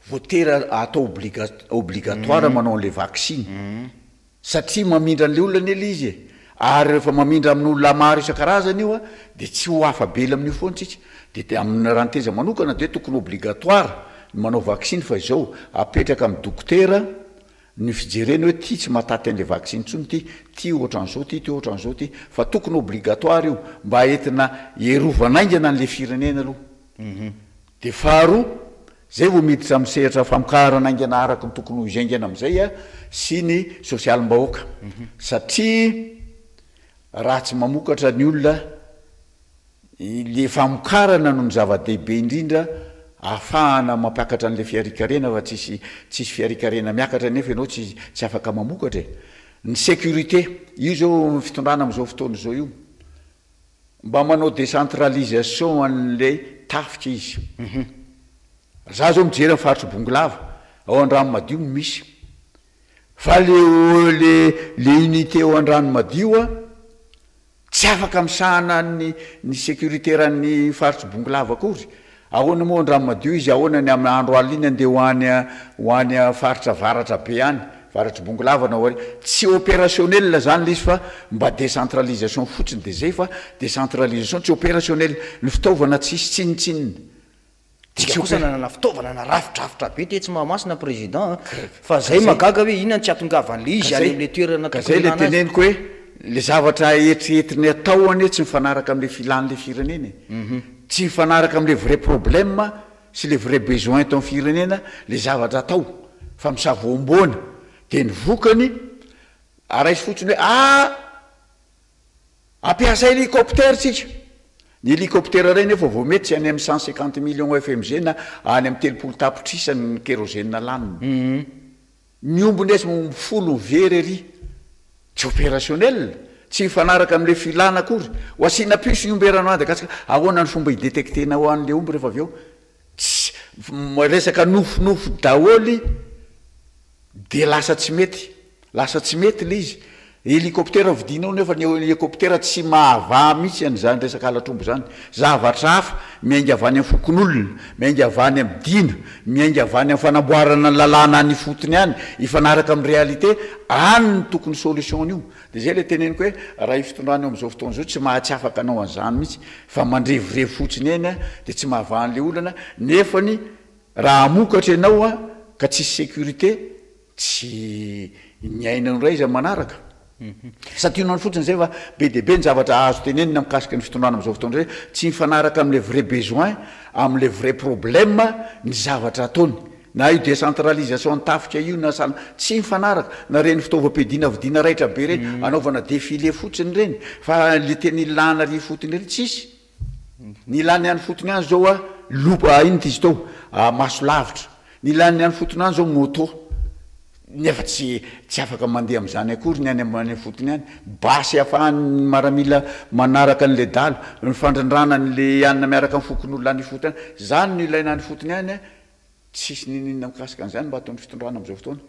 voatery atao obliga- obligatoire manao an'le vaksiny. Satria mamindra an'le olona anie le izy e. Ary rehefa mamindra amin'olona maro isan-karazany io a, de tsy ho afa-bela amin'io foana tsika. De te- amin'ny raha ny teza manokana de tokony obligatoire ny manao vaksiny fa izao, apetraka amin'ny dokotera ny fijerena hoe ty tsy mahataty an'le vaksiny intsony ty, ty ohatran'izao ty, ty ohatran'izao ty, fa tokony obligatoire io mba entina hierovana haingana an'le firenena aloha. De faharoa, zay vao miditra amin'ny sehatra famokarana haingana araka ny tokony ho izy haingana amin'izay sy ny sosialim-bahoaka. Satria raha tsy mamokatra ny olona, le famokarana no ny zava-dehibe indrindra ahafahana mampiakatra an'le fiharikarena fa tsisy tsisy fiharikarena miakatra nefa ianao tsy tsy afaka mamokatra e. Ny sécurité, io zao ny fitondrana amin'izao fotoana izao io. Mba manao décentralisation an'ilay tafika izy. Za zao mijery amin'ny faritr'i Bongolava, ao Andranomadio no misy. Fa le le le unité ao Andranomadio a, tsy afaka misahana ny ny sécuritaire-n'ny faritr'i Bongolava akory. Ahoana moa Andranomadio izy, ahoana ny amin'ny andro alina iny andeha ho any ho any faritra avaratra be any, avaratr'i Bongolava na ho ary, tsy opérationnel zany le izy fa mba décentralisation fotsiny de zay fa décentralisation tsy opérationnel, ny fitaovana tsisy tsinontsinona. Tsika kosa nanana fitaovana narafidrafitra be tetsy Mahamasina président a, fa zay mahagaga hoe inona no tsy ahatongavan'le izy any amle toerana tokony ilana azy. Ka zay le teneniko hoe le zavatra eritreretiny atao anie tsy mifanaraka amle filan'le firenena e. Tsy mifanaraka amle vrai problème sy le vrai besoin eto am firenena le zavatra atao fa misavoamboana de ny vokany araiso fotsiny hoe ah! Ampiasa hélicoptère tsika! Ny hélicoptère iray nefa vao mety tsy any amin'ny 150 millions FMG na any amin'ny 30 tapitrisa ny kérosène laniny. Ny omby nesy omby folo very ery. Tsy opérationnel, tsy mifanaraka amin'ilay filana akory. Ho asiana puce ny omby eran'i Madagasikara, ahoana ny fomba hi-detecter-nao an'ilay omby rehefa avy eo? Tsy, resaka nofinofy daholo Dia lasa tsy mety. Lasa tsy mety ilay izy. Hélicoptère vidianao nefa ny hélicoptère tsy mahavaha mihitsy an'izany resaka halatr'omby izany. Zavatra hafa, miainga avy any amin'ny fokonolona, miainga avy any amin'ny dina, miainga avy any amin'ny fanamboarana ny lalàna any ifotony any, hifanaraka amin'ny réalité, any no tokony solution-n'io. Dia izay ilay teneniko hoe raha io fitondrana io amin'izao fotoana izao tsy maha tsy afaka hanao an'izany mihitsy fa mandrevirevy fotsiny eny dia tsy mahavaha an'ilay olana nefany Raha hamokatra ianao a ka tsisy sécurité tsy ny ainao indray iza manaraka. Santionany fotsiny izay fa be dia be ny zavatra azo tenenina mikasika ny fitondrana amin'izao fotoana izao, tsy mifanaraka amin'ilay vrai besoin, amin'ilay vrai problème ny zavatra ataony. Na io décentralisation ny tafika io na san, tsy mifanaraka, na ireny fitaovam-piadiana vidiana raitra be ireny, anaovana défilé fotsiny ireny, fa ilay tena ilana ary ifotony ireny tsisy. Ny ilany any fotony any zao a, loupe, inona ity izy teo, maso lavitra. Ny ilany any fotony any zao moto. Nefa tsy tsy afaka mandeha amin'izany akory ny any any fotony any. Basy ahafahan'ny maramila manaraka an'ilay dalo, ny fandrindrana an'ilay anona miaraka amin'ny fokonolona any ifotony any. Zany no ilaina any fotony any a. Tsisy n'inon'inona mikasika an'izany mba ataon'ny fitondrana amin'izao fotoana.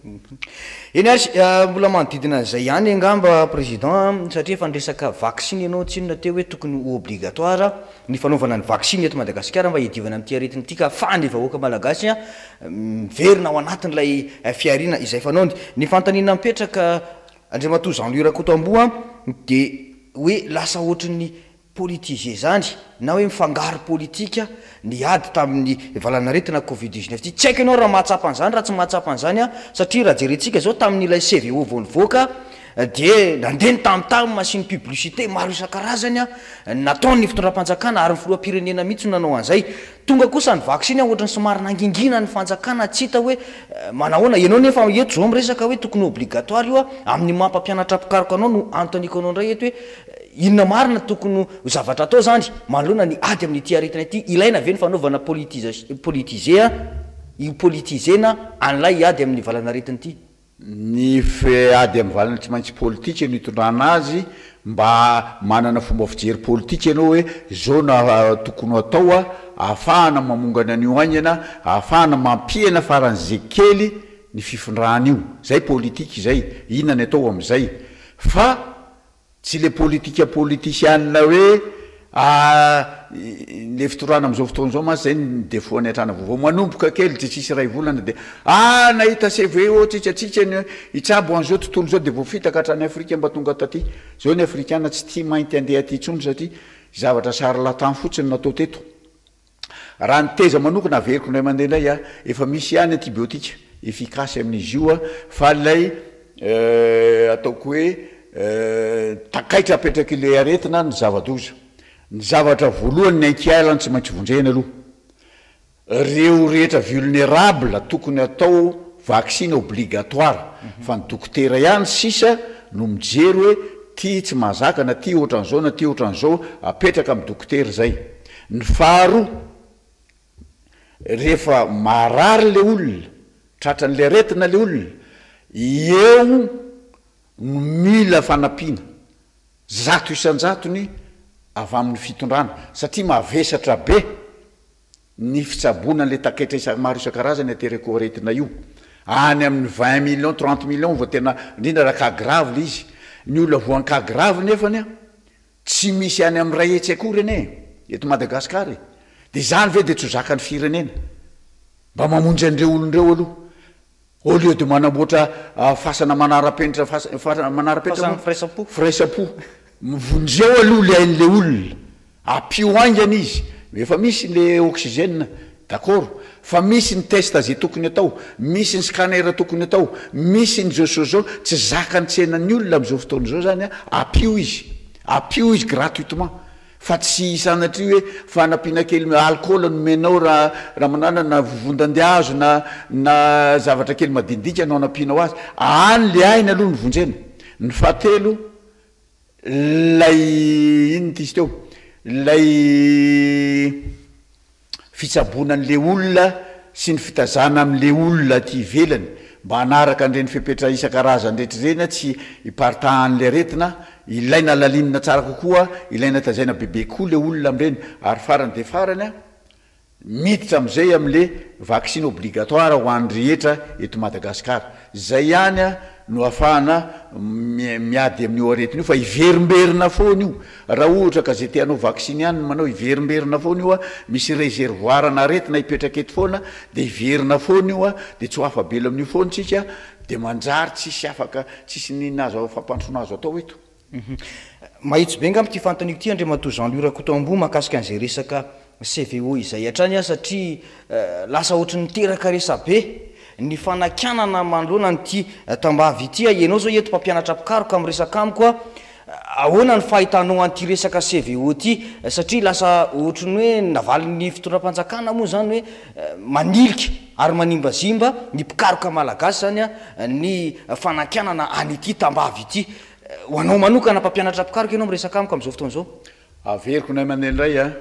Eny ary, mbola manodidina an'izay ihany angamba Président a, satria efa niresaka vaksiny ianao tsinona teo hoe tokony ho obligatoire ny fanaovana ny vaksiny eto Madagasikara mba hiadivana amin'ity aretina ity ka ahafahan'ny vahoaka malagasy miverina ao anatin'ilay fihariana izay fanaony. Ny fanontaniana mipetraka Andriamatoa Jean Louis Rakotoamboa dia hoe lasa ohatran'ny Politiser zany na hoe mifangaro politika ny ady tamin'ny valanaretina covid 19 ity. Tsy haiko ianao raha mahatsapa an'izany raha tsy mahatsapa an'izany aho satria raha jerentsika izao tamin'ilay CVO vao nivoaka dia nandeha ny tam tam sy ny publicité maro isan-karazany nataon'ny fitondram-panjakana ary ny filoham-pirenena mihitsy no nanao an'izay. Tonga kosa ny vaksiny ohatran'ny somary nangingina ny fanjakana tsy hita hoe manahoana. Ianao nefa eto izao miresaka hoe tokony obligatoire io amin'ny maha mpampianatra mpikaroka anao no anontaniako anao indray eto hoe Inona marina tokony ho zavatra atao zany manoloana ny ady amin'ity aretina ity? Ilaina ve ny fanaovana politisation, politiser, io politiser-na an'ilay ady amin'ny valanaretina ity? Ny ady amin'ny valana tsy maintsy politika no itondrana azy, mba manana fomba fijery politika ianao hoe zao no tokony ho atao ahafahana mamongana an'io haingana, ahafahana mampihena faran'izay kely ny fifindrana io, zay politika izay, inona ny atao amin'izay? Fa Tsy le politika politisianina hoe le fitorahana amizao fotoana izao mantsy zay ny defaut ny hatrany vaovao manomboka kely de tsisy iray volana de ah nahita CV tsika tsika ny hitsabo an'izao tontolo izao de voafitaka hatrany Afrika mba tonga taty zao ny afrikana tsy tia mainty andeha aty intsony satria zavatra charlatan fotsiny natao teto. Raha ny teza manokana averiko indray mandeha indray a, efa misy ihany antibiotique efficace amin'izy io a, fa ilay ataoko hoe takaitra apetrak'ilay aretina ny zava-doza. Ny zavatra voalohany ny ankiailany tsy maintsy vonjena aloha. Reo rehetra vulnerable tokony atao vaksiny obligatoire fa ny dokotera ihany sisa no mijery hoe ty tsy mahazaka na ty ohatran'izao na ty ohatran'izao, apetraka amin'ny dokotera izay. Ny faharoa, rehefa marary le olona, tratran'le aretina le olona, eo no mila fanampiana 100% avy amin'ny fitondrana, satria mavesatra be ny fitsaboana an'le taketra isa maro isan-karazany aterak'io aretina io. Any amin'ny 20 millions, 30 millions vao tena, indrindra raha cas grave le izy. Ny olona voan'ny cas grave nefany an, Tsy misy any amin'ny 100 akory anie eto Madagascar e! Dia izany ve dia tsy ho zakan'ny firenena? Mba mamonjy an'ireo olona ireo aloha. Au lieu de manamboatra fasana manara-penitra fasana manara-penitra moa? Fasana firaisam-po. Firaisam-po. Vonjeo aloha ilay ain'ilay olona. Ampio haingana izy. Efa misy le oxygène, d'accord. Fa misy ny test izay tokony atao, misy ny scanner tokony atao, misy ny zao sy zao, tsy zakan'ny tsenan'ny olona amin'izao fotoana izao izany an, ampio izy, ampio izy gratuitement, fa tsy sanatria hoe fanampiana kely alcool no omenao raha raha manana na vovon-dandihazo na na zavatra kely madinidinika no anampianao azy, any le aina aloha no vonjena. Ny fahatelo, Ilay inona ity izy teo? Ilay fitsaboana an'ilay olona sy ny fitazana amin'ilay olona aty ivelany mba hanaraka an'ireny fepetra isan-karazany rehetra ireny tsy hiparitahan'ilay aretina, ilaina alalinina tsara kokoa, ilaina tazaina bebe kokoa ilay olona amin'ireny ary farany dia farany an, Miditra amin'izay amin'le vaksiny obligatoire ho an'ny rehetra eto Madagascar. Izay ihany no ahafahana miady amin'io aretina io fa hiverimberina foana io. Raha ohatra ka izay te hanao vaksiny ihany no manao, hiverimberina foana io, misy reservoir an'aretina hipetraka eto foana dia hiverina foana io dia tsy ho afa-bela amin'io foana tsika dia manjary tsisy afaka, tsisy n'inona azo fampandrosoana azo atao eto. Mahitsy be angamba ity fanontaniako ity Andriamatoa Jean Louis Rakotoamboa mahakasika an'izay resaka CVO izay hatrany aho satria lasa ohatry ny miteraka resabe. Ny fanakianana manoloana an'ity tambavy ity a, ianao zao eto mpampianatra mpikaroka miresaka amiko a, ahoana ny fahitanao an'ity resaka CVO ity satria lasa ohatry ny hoe navalin'ny fitondram-panjakana moa zany hoe manilika ary manimbazimba ny mpikaroka malagasy zany a ny fanakianana an'ity tambavy ity. Ho anao manokana mpampianatra mpikaroka ianao miresaka amiko amin'izao fotoana izao. Averiko indray mandeha indray a,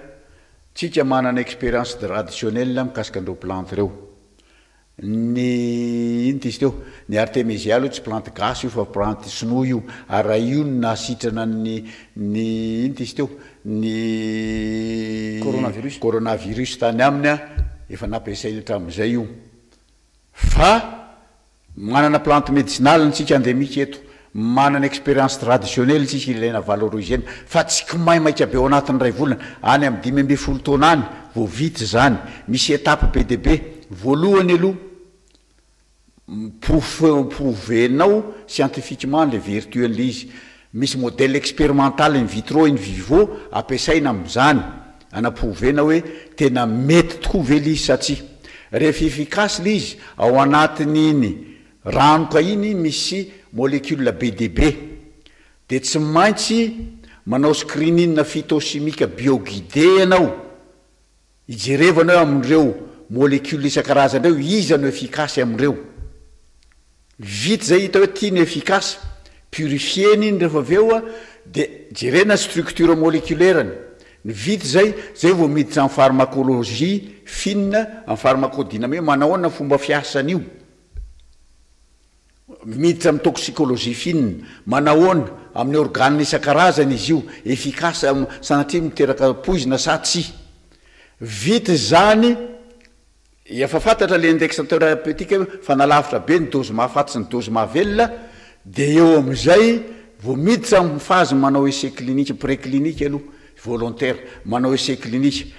tsika manana expérience traditionnelle mikasika an'ireo plante ireo. Ny inona ty izy teo? Ny artemisia aloha tsy plante gasy io fa plante sinoa io, ary raha io no nahasitrana ny ny inona ty izy teo? Ny Coronavirus. coronavirus tany aminy an, efa nampiasainy hatramin'izay io. Fa Manana plante medicinale ntsika endemique eto, manana experience traditionnelle tsika ilaina valoriser-na fa tsy kimaimaika be ao anatin'ny iray volana, any amin'ny 15 taona any vao vita izany, misy étape be dia be, voalohany aloha mi-prouve-prouver-nao scientifiquement le vertu an'le izy, Misy modèle expérimental in vitro, in vivo ampiasaina amin'izany hanaporovena hoe tena mety tokoa ve ilay izy sa tsia. Rehefa efficace ilay izy, ao anatin'iny ranoka iny misy molécule be dia be, dia tsy maintsy manao screening phytochimique bioguidé ianao hijerevana hoe amin'ireo molécule isan-karazany ireo iza no efficace amin'ireo. Vita izay hita hoe ity no efficace, purifier-na iny rehefa avy eo dia jerena structure moléculaire-ny. Ny vita izay, izay vao miditra amin'ny pharmacologie fine, amin'ny pharmacodynamie hoe manahoana ny fomba fiasan'io. Miditra amin'ny toxicologie fine, manahoana amin'ny organes isan-karazany izy io, efficace sanatria miteraka poizina sa tsia. Vita izany, efa fantatra le index thérapeutique fa nalavitra be ny dose mahafaty sy ny dose mahavelona, dia eo amin'izay vao miditra amin'ny phase manao essai clinique, pré-clinique aloha, volontaire, manao essai clinique.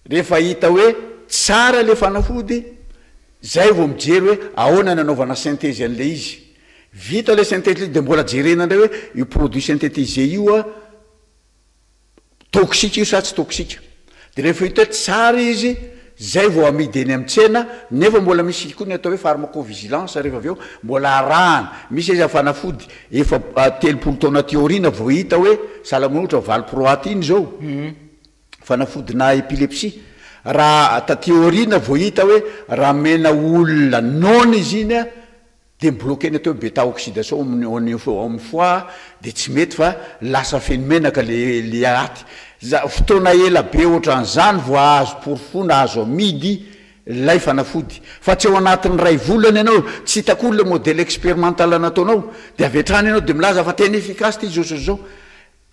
Rehefa hita hoe tsara le fanafody, zay vao mijery hoe ahoana ny anaovana synthèse an'le izy. Vita le synthèse de mbola jerena indray hoe io produit synthétisé io a toxique io sa tsy toxique. De rehefa hita hoe tsara izy, zay vao amidy eny amin'ny tsena, nefa mbola misy koa ny atao hoe pharmacovigilance rehefa avy eo, mbola arahana. Misy aza fanafody efa 30 taona aty aoriana vao hita hoe sahala amin'ny ohatra valproate iny zao. Fanafodina epilepsie. Raha taty aoriana vao hita hoe raha omena olona noana izy iny dia mi-bloquer ny atao hoe beta oxydation ao amin'ny ao amin'ny foie dia tsy mety fa lasa feno menaka le le aty. Za fotoana ela be ohatran'izany vao azo porofoina azo amidy ilay fanafody. Fa tsy ao anatin'ny iray volana ianao, tsy hita akory le modèle expérimental nataonao dia avy hatrany ianao dia milaza fa tena efficace ity izao sy izao.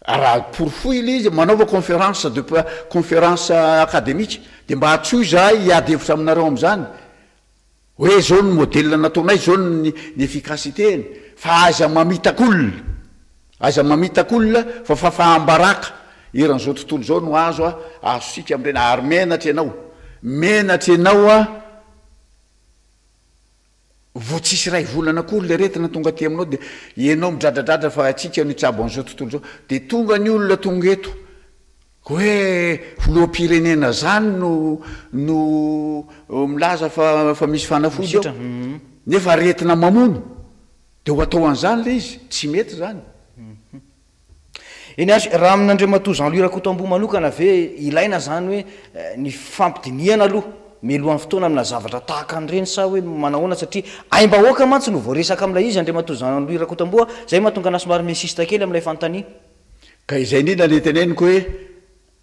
Raha porofoy ilay izy, manaova conférence de conférence académique dia mba antsoy izahay hiady hevitra aminareo amin'izany hoe izao ny modèle nataonay, izao ny ny efficacité-ny fa aiza mamitaka olona, aiza mamitaka olona fa fafaham-baraka eran'izao tontolo izao no azo azontsika amin'ireny ary menatra ianao, menatra ianao a. Vao tsisy iray volana akory le aretina tonga aty aminao dia ianao midradradradra fa antsika no hitsabo an'izao tontolo izao. Dia tonga ny olona tonga eto hoe filoham-pirenena zany no no milaza fa fa misy fanafody ao. Nefa aretina mamono. Dia ho atao an'izany le izy? Tsy mety izany. Eny ary, raha amin'Andriamatoa Jean Louis Rakotoamboa manokana ve ilaina izany hoe ny fifampidinihana aloha mialohan'ny fotoana amina zavatra tahaka an'ireny sa hoe manahoana satria aim-bahoaka mantsy no voaresaka amin'ilay izy Andriamatoa Jean Louis Rakotoamboa, izay mahatonga anà somary mi-insiste kely amin'ilay fanontaniana. Ka izay indrindra no teneniko hoe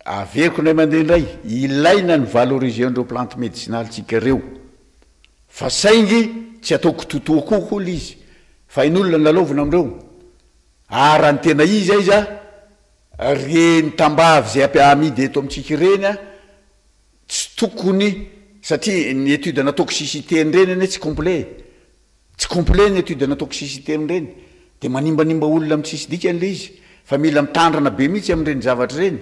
averiko indray mandeha indray, ilaina ny valoriser an'ireo plante médicinale-tsika ireo fa saingy tsy atao kitoatoa koa ilay izy fa hain'olona ny lalaovina amin'ireo. Ary raha ny tena izy aiza reny tambavy izay ampi amidy eto amintsika ireny a, tsy tokony satria ny étude ana toxicité an'ireny anie tsy complet e, tsy complet ny étude ana toxicité amin'ireny, de manimbanimba olona amin'ny tsisy dikany le izy, fa mila mitandrina be mihitsy amin'ireny zavatra ireny.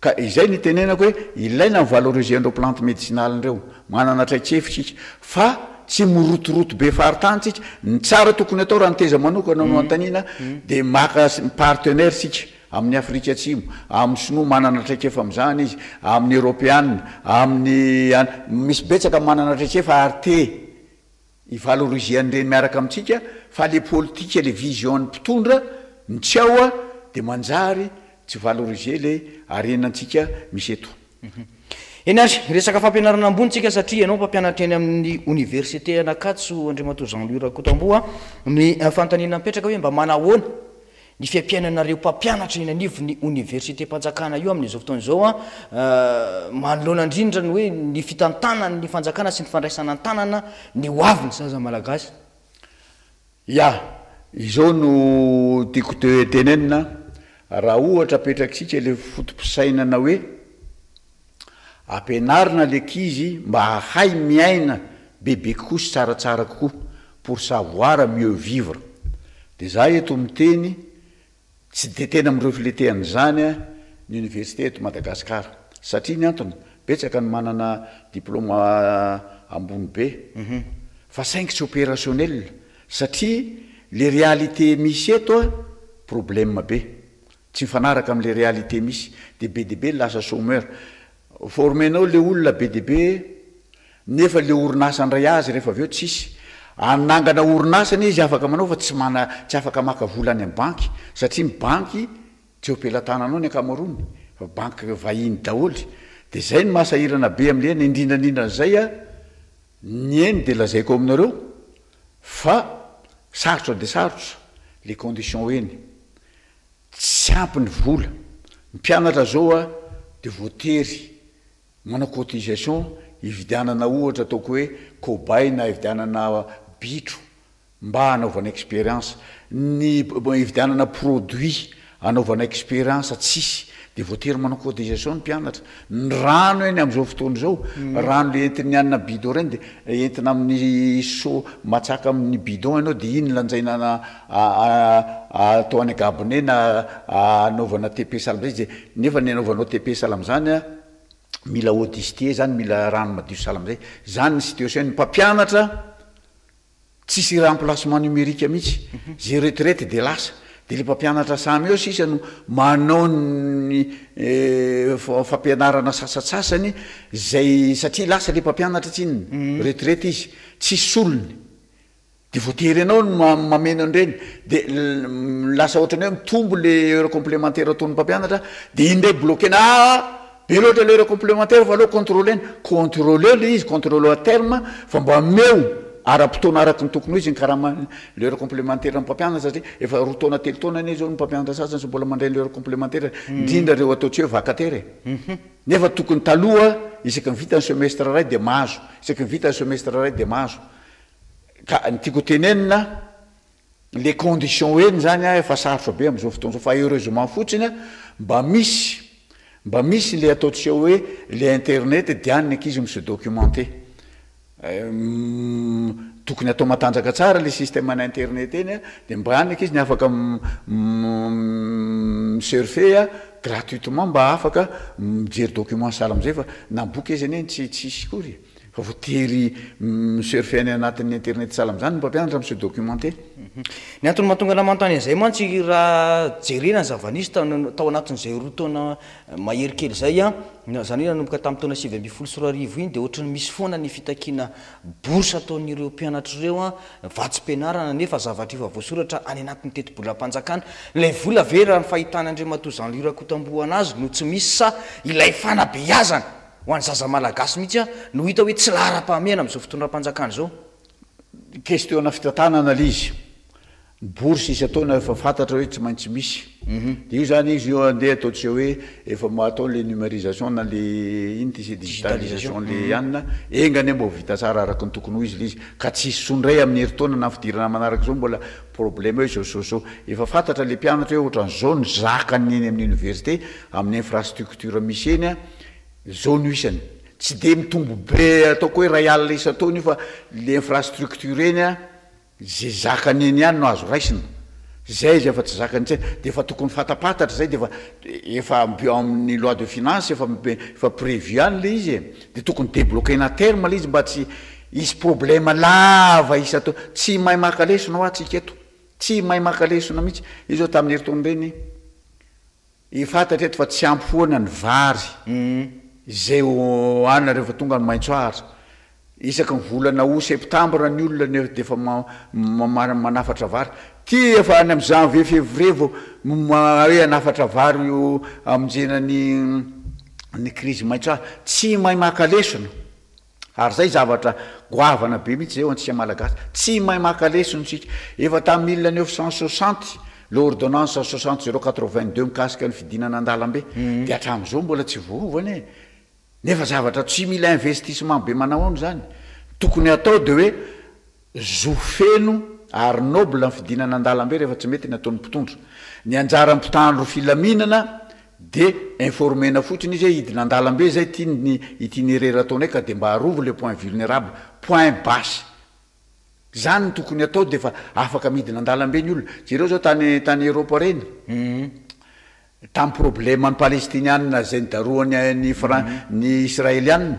Ka izay no itenenako hoe ilaina ny valoriser an'ireo plante medicinale ireo, manana traikefa isika fa tsy mirotoroto be faritany tsika, ny tsara tokony atao raha ny teza manokana no anontaniana dia maka partenaire isika amin'ny Afrika Atsimo, amin'ny sinoa manana traikefa amin'izany izy, amin'ny eropeana, amin'ny misy betsaka manana traikefa ary te. Hi-valoriser an'ireny miaraka amintsika fa le politika le vision an'ny mpitondra no tsy ao a de manjary tsy valoriser le harenantsika misy eto. Eny ary, resaka fampianarana ambony tsika satria ianao mpampianatra eny amin'ny oniversite an'Ankatso Andriamatoa Jean Louis Rakotoamboa, ny fanontaniana mipetraka hoe mba manahoana ny fiampiainanareo mpampianatra eny anivon'ny oniversitem-panjakana io amin'izao fotoana izao manoloana indrindra ny hoe ny fitantanan'ny fanjakana sy ny fandraisana an-tanana ny ho avin'ny zaza malagasy? Ya, izao no tiako tenenina, raha ohatra apetrakitsika le foto-pisainana hoe ampianarina le ankizy mba hahay miaina bebe kokoa sy tsaratsara kokoa, pour savoir mieux vivre, de za eto miteny tsy de tena mi-refleter an'izany ny université eto Madagascar, satria ny antony, betsaka ny manana diplôme ambony be, fa saingy tsy opérationnel, satria le réalité misy eto a, problème be, tsy mifanaraka amle réalité misy, de be de be ny lasa chômeur, former-nao le olona be de be, Nefa le orinasa ndray azy rehefa avy eo tsisy. Hanangana orinasa anie izy afaka manao fa tsy mana tsy afaka maka vola any am banky satria ny banky tsy eo am-pelatananao ny ankamaroany fa banky vahiny daholo. De zay no mahasahirana be amle any indrindra indrindra an'izay a ny eny de lazaiko aminareo fa sarotra de sarotra le condition eny. Tsy ampy ny vola. Ny mpianatra zao a de voatery Manao cotisation hividianana ohatra ataoko hoe cobaye na hividianana bitro mba hanaovana experience. Ny hividianana produit hanaovana experience tsisy de voatery manao cotisation ny mpianatra. Ny rano eny amin'izao fotoana izao, rano le entin'ny anona bidon ireny de entina amin'ny seau matsaka amin'ny bidon ianao de iny lanjaina atao any gabone na anaovana TP sahala amin'izay izy nefa ny anaovanao TP sahala amin'izany an, mila eau distillée zany, mila rano madio sahala amizay, zany ny situation ny mpampianatra tsisy remplacement numérique mihitsy, ze retraite de lasa, de le mpampianatra samy eo sisa no manao ny fampianarana sasatsasany zay satria lasa le mpampianatra tsinona, retraite izy, tsisy solony. De voatery ianao no mameno an'ireny, de lasa ohatran'ny hoe mitombo le heure complémentaire ataon'ny mpampianatra, de iny indray bloquer-na, aa be loatra le heure complémentaire fa aleo contrôler-na, contrôleo le izy, contrôleo à terme fa mba omeo ara-potoana araka ny tokony ho izy ny karaman'ny le heure complémentaire ny mpampianatra satria efa roa taona telo taona anie zao ny mpampianatra sasany tsy mbola mandray ny heure complémentaire, indrindra ireo atao tsy hoe vacataire e. Nefa tokony taloha isaky ny vita ny semestre iray de mahazo, isaky ny vita ny semestre iray de mahazo. Ka ny tiako tenenina, le condition eny zany an efa sarotra be amzao fotoana zao fa heureusement fotsiny an mba misy, mba misy le ataontsika hoe le internet de any ny ankizy mi se documenter. Tokony atao matanjaka tsara le système ana internet eny an, de mba any ny ankizy ny afaka mi surfer an gratuitement mba afaka mijery document sahala amzay fa na boky aza anie tsy tsisy kory e. Fa voatery mi-surfer any anatin'ny internet sahala amin'izany ny mpampianatra mi-se documenter. Ny antony mahatonga anah manontany an'izay mantsy raha jerena ny zava-nisy tao anatin'izay roa taona mahery kely izay an, izany hoe nanomboka tamin'ny taona 2019 iny dia ohatran'ny misy foana ny fitakiana bourse ataon'ireo mpianatra ireo an, vatsim-pianarana nefa zavatra efa voasoratra any anatin'ny tetibolam-panjakana. Ilay vola ve raha ny fahitan'Andriamatoa Jean Louis Rakotamboho anazy no tsy misy sa ilay fanabeazana? Ho an'ny zaza malagasy mihitsy no hita hoe tsy laharam-pahamehana amin'izao fitondram-panjakana izao. Question-na fitantanana ilay izy. Ny bourse isan-taona efa fantatra hoe tsy maintsy misy. Dia io izany izy io andeha ataontsika hoe efa atao ilay numérisation na ilay ino ity digitalisation ilay anona, enga anie mba ho vita tsara araka ny tokony ho izy ilay izy. Ka tsy hisy soa indray amin'ny herintaona na fidirana manaraka izao mbola problème hoe izao sy izao sy izao. Efa fantatra ilay mpianatra hoe ohatran'izao ny zakany eny amin'ny université amin'ny infrastructure misy eny. Zao no isany. Tsy de mitombo be ataoko hoe iray alina isan-taona io fa le infrastructure eny an, ze zakany eny ihany no azo raisina. Zay izy efa tsy zakany intsony de efa tokony fatapatatra zay de efa efa ao amin'ny loi de finance efa efa prévu any le izy e. De tokony debloquer-na à terme le izy mba tsy hisy problème lava isan-taona. Tsy mahay maka lesona hoa tsika eto. Tsy mahay maka lesona mihitsy. Io zao tamin'ny herintaona ireny. Fantatra eto fa tsy ampy foana ny vary izay ho hanina rehefa tonga ny maitso ahitra. Isaky ny volana août septembre ny olona ny dia efa manafatra vary. Ty efa any amin'ny janvier février vao hoe hanafatra vary io hamonjena ny ny krizy maitso azy. Tsy mahay maka lesona. Ary zay zavatra goavana be mihitsy zay ho antsika Malagasy. Tsy mahay maka lesona isika. Efa tamin'ny 1960 le ordonnance 60 082 mikasika ny fidinana an-dalambe dia hatramin'izao mbola tsy voaova anie. Nefa zavatra tsy mila investissement be manahoana izany. Tokony hatao dia hoe zo feno ary noble ny fidinana an-dalambe rehefa tsy mety ny ataon'ny mpitondra. Ny anjaran'ny mpitandro filaminana dia informer-na fotsiny izy hoe hidina an-dalambe izay ity ny itinéraire ataonay ka dia mba arovy le point vulnérable. Point bas. Izany no tokony hatao dia efa afaka midina an-dalambe ny olona. Jereo izao tany tany Europe ireny. Tamin'ny problème ny palestiniana izay nidarohany ny fran ny israeliana,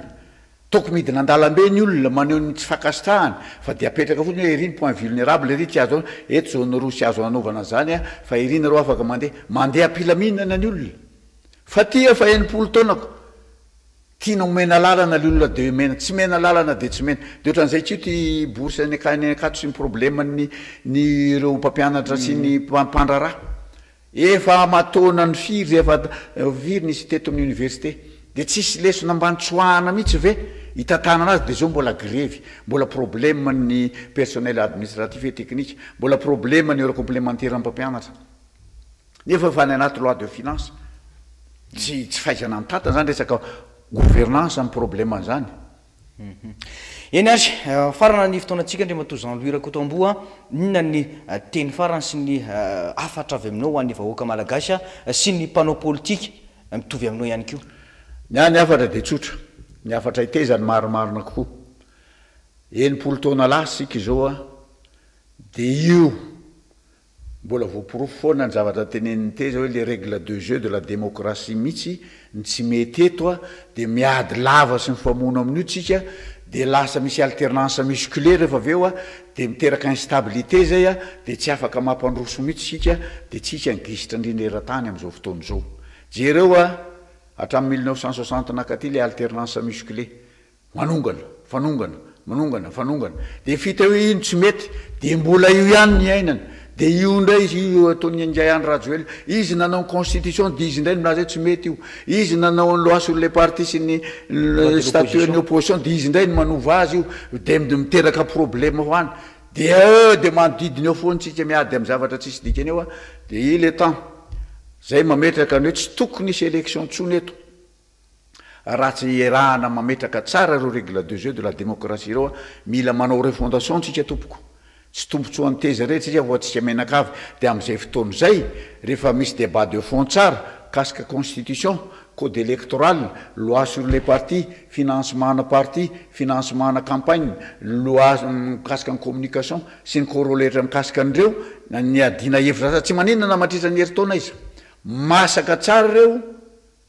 toko midina an-dalambe ny olona maneho ny tsy fankasitrahany fa dia apetraka fotsiny hoe ery ny point vulnerable ery tsy azo eto zone rouge tsy azo anaovana an'izany a fa ery nareo afaka mandeha, mandeha am-pilaminana ny olona fa ty efa 60 taonako tiana omena lalana le olona de omena, tsy mena lalana de tsy mena, de ohatran'izay koa ty bourse any any Ankatso sy ny problème ny ny ireo mpampianatra sy ny mpandraharaha. Efa aman-taonany firy efa firy nisy teto amin'ny université dia tsisy lesona mba nitsoahana mihitsy ve hitantanana azy dia zao mbola grevy, mbola problème ny personnel administratif et technique, mbola problème ny heure complémentaire ny mpampianatra nefa efa any anaty loi de finance, tsy tsy fahaizana mitantana zany resaka gouvernance ny problème an'izany. Eny ary, farana ny fotoanantsika Andriamatoa Jean Louis Rakotoamboa, inona ny teny farany sy ny hafatra avy aminao ho an'ny vahoaka malagasy sy ny mpanao politika mitovy aminao ihany koa? Ny ahy ny hafatra dia tsotra, ny hafatra hiteza ny marimarina kokoa. 60 taona lasa isika izao dia io Mbola voaporofo foana ny zavatra tenenin'i Teza hoe les règles de jeu de la démocratie mihitsy ny tsy mety eto a, dia miady lava sy mifamono amin'io tsika, dia lasa misy alternance musclée rehefa avy eo a, dia miteraka instabilité zay a, dia tsy afaka mampandroso mihitsy isika, dia tsika ny gisitra indrindra eran-tany amin'izao fotoana izao. Jereo a, hatramin'ny 1960 nakaty ilay alternance musclée. Manongana, fanongana, manongana, fanongana. Dia efa hita hoe iny tsy mety, dia mbola io ihany ny iainana. Dia io indray izy io ataon'i Ingahy Andry Rajoelina. Izy nanao ny constitution dia izy indray no milaza hoe tsy mety io. Izy nanao ny loi sur les partis sy ny statut ny opposition dia izy indray no manova azy io. Dia miteraka problème ho any. Dia eo dia manodidina eo foana tsika miady amin'ny zavatra tsisy dikany eo. Dia il est temps zay mametraka ny hoe tsy tokony hisy élection intsony eto. Raha tsy iarahana mametraka tsara ireo règles de jeu de la démocratie ireo a, mila manao refondation tsika tompoko, tsy tombotsoan'ny teza irery tsika fa tsika mianakavy, dia amin'izay fotoana izay rehefa misy débat de fond tsara mikasika constitution, code électoral, loi sur les partis, financement-na parti, financement-na campagne, loi mikasika ny communication sy ny corollaires mikasika an'ireo, ny iadiana hevitra tsara, tsy maninona na mandritra ny herintaona aiza, masaka tsara ireo,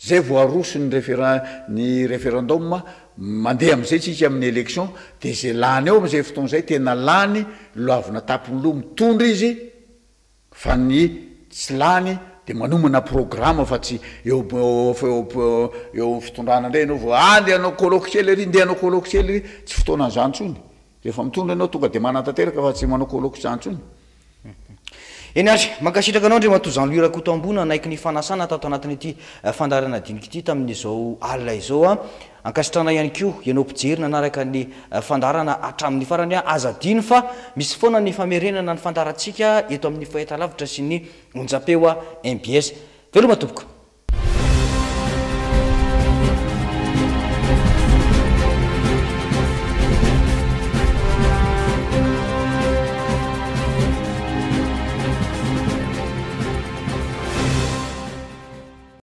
Zay vao aroso ny refera ny referendum, mandeha amizay tsika amin'ny election, de zay lany eo amizay fotoana zay tena lany, loavina tapony loha mitondra izy, fa ny tsy lany de manomana programme fa tsy eo eo eo fitondrana ndray ianao vao ah ndeha hanao colloque kely ary ndeha hanao colloque kely ary, tsy fotoanan'izany tsony, rehefa mitondra ianao tonga de manatanteraka fa tsy manao colloque zany tsony. Eny ary, mankasitraka anao Andriamatoa Jean Louis Rakotoamboa nanaiky ny fanasana tato anatin'ity fandaharana dinika ity tamin'izao alina izao. Ankasitrahana ihany koa ianao mpijery nanaraka ny fandaharana hatramin'ny farany. Aza adino fa misy foana ny famerenana ny fandaharantsika eto amin'ny fahitalavitra sy ny onjam-peo mbs. Veloma tompoko.